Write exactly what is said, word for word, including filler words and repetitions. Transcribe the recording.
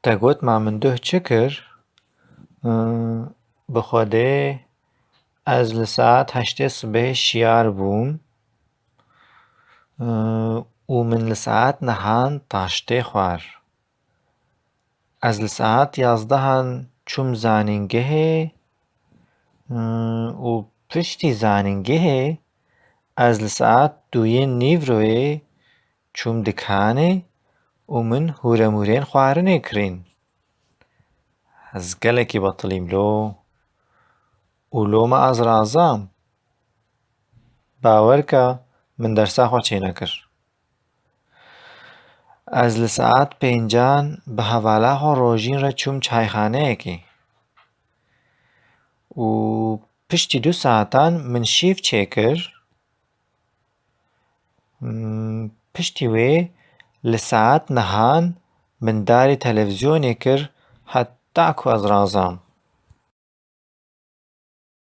Te got ma min duh çi kir? Bi Xwedê ez li saet heştê sibehê şiyar bûm û min li saet nehan taştê xwar. Ez li saet yazdehan çûm zanîngehê û piştî zanîngehê ez li saet duyê nîvroyê çûm dikanê û min hûremûrên xwarinê kirîn. Ez gelekî betilîm lo û loma ez razam. Bawer ke min dersa xwe çênekir. Ez li saet pêncan bi hevala xwe Rojîn re çûm çayxaneyekê û piştî du saetan min şîv çêkir. Hmm, piştî wê li saet nehan min darê televîzyonê kir heta ku ez razam.